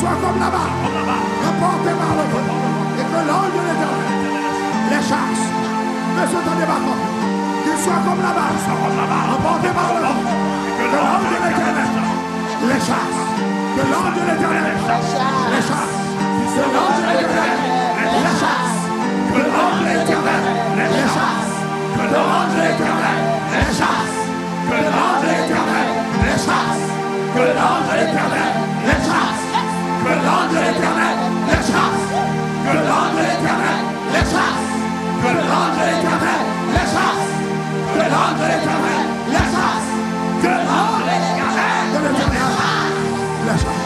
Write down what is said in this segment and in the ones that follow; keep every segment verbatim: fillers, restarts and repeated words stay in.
Soit comme là-bas, emporté par le vent, et que l'ange de l'Éternel les chasse. Mesye, tande pa kò. Qu'il soit comme là-bas, emporté par le vent, que l'ange de l'Éternel les chasse. Que l'ange de l'Éternel les chasse. Que l'ange de l'Éternel les chasse. Que l'ange de l'Éternel les chasse. Que l'ange de l'Éternel les chasse. Que l'ange de l'Éternel les chasse. Que l'ange de l'Éternel les chasse. Que l'ange de l'Éternel les chasse. Que l'ange de l'Éternel les chasse. Que l'ange de l'Éternel les chasse. Que l'ange de l'Éternel les chasse. Que l'ange de l'Éternel les chasse.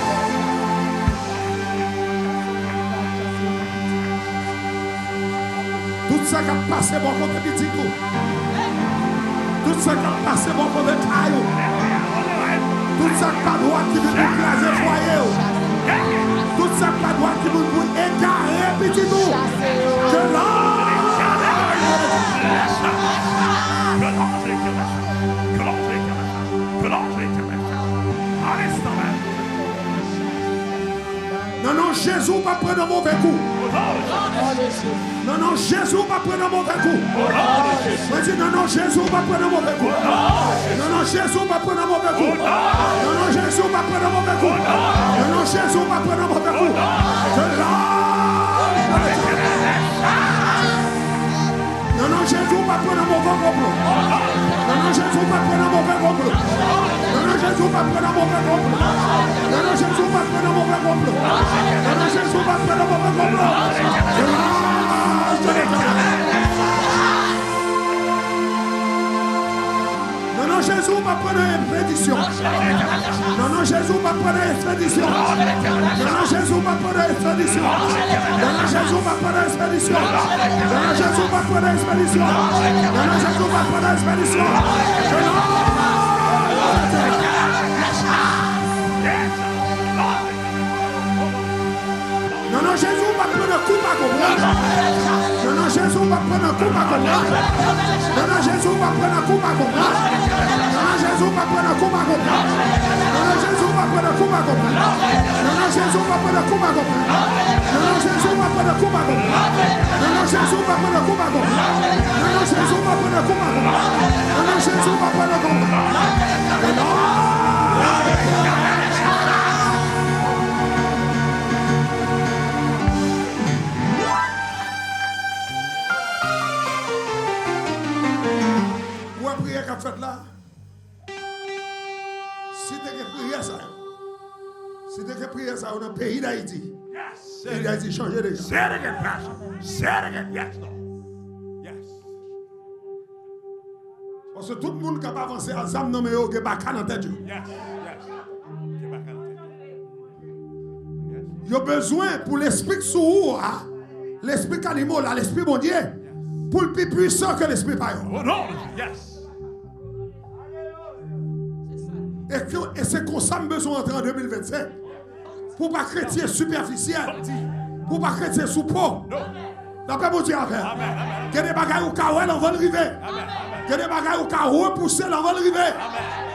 Tout sa k ap pase bò kote pitit ou. Tout sa k ap pase bò kote kay ou. Tout sa k pa dwat ki vin pou kraze fwaye w. Tout sa k pa dwat ki vin pou egare pitit ou. Ke lanj de Letènèl. Nan non Jezi, ou p ap pran nan move kou. Nan non Jezi, ou p ap pran nan move kou. Mwen di, nan non Jezi, ou p ap pran nan move kou. Nan non Jezi, ou p ap pran nan move kou. Nan non Jezi, ou p ap pran nan move kou. Nan non Jezi, ou p ap pran nan move kou. Ke lanj de Letènèl. Nan non Jezi, ou p ap pran nan move konplo. Nan non Jezi, ou p ap pran nan move konplo. Nan non Jezi, ou p ap pran nan move konplo. Nan non Jezi, ou p ap pran nan move konplo. Nan non Jezi, ou p ap pran nan move konplo. Ke lanj de Letènèl. Nan non Jezi, ou p ap pran nan enpedisyon. Nan non Jezi, ou p ap pran nan enpedisyon. Nan non Jezi, ou p ap pran nan enpedisyon. Nan non Jezi, ou p ap pran nan enpedisyon. Nan non Jezi, ou p ap pran nan enpedisyon. Nan non Jezi, ou p ap pran nan enpedisyon. Ke lanj de Letènèl. Nan non Jezi, ou p ap pran nan kou pa konprann. Nan non Jezi, ou p ap pran nan kou pa konprann. Nan non Jezi, ou p ap pran nan kou pa konprann. Nan non Jezi, ou p ap pran nan kou pa konprann. Nan non Jezi, ou p ap pran nan kou pa konprann. Nan non Jezi, ou p ap pran nan kou pa konprann. Nan non Jezi, ou p ap pran nan kou pa konprann. Nan non Jezi, ou p ap pran nan kou pa konprann. Nan non Jezi, ou p ap pran nan kou pa konprann. Nan non Jezi, ou p ap pran nan kou pa konprann. Ou wè priyè k ap fèt la? Si te gen priyè sa yo, si te gen priyè sa yo nan peyi Dayiti, peyi Dayiti chanje deja. Say it again, Pastor. Say it again. Yes, Lord. Yes. Paske tout moun k ap avanse a zam nan men yo gen baka nan tèt yo. Yes, yes. Gen baka nan tèt yo. Yes. Yo bezwen pou lespri k sou ou a, lespri kanimo la, lespri Bondye, pou l pi pwisan ke lespri pa yo. Oh, Lord, yes. E ke, e se konsa m bezwen antre an de mil vennsenk. Pou w pa kretyen sipèfisyèl. Pou w pa kretyen sou po. Lapè Bondye avè w. Gen de bagay ou ka wè l anvan l rive. Gen de bagay ou ka repouse l anvan l rive.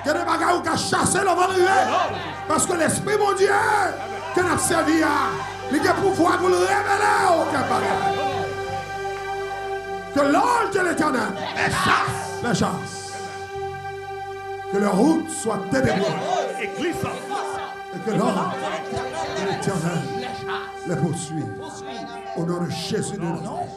Gen de bagay ou ka chase l anvan l rive. Paske Lespri Bondye ke n ap sèvi a, li gen pouvwa pou l revele w kèk bagay. Que l'ange de l'Éternel les chasse. Que leur route soit ténébreuse. Et glissante. Et que l'ange de l'Éternel les poursuive. Au nom de Jésus de Nazareth.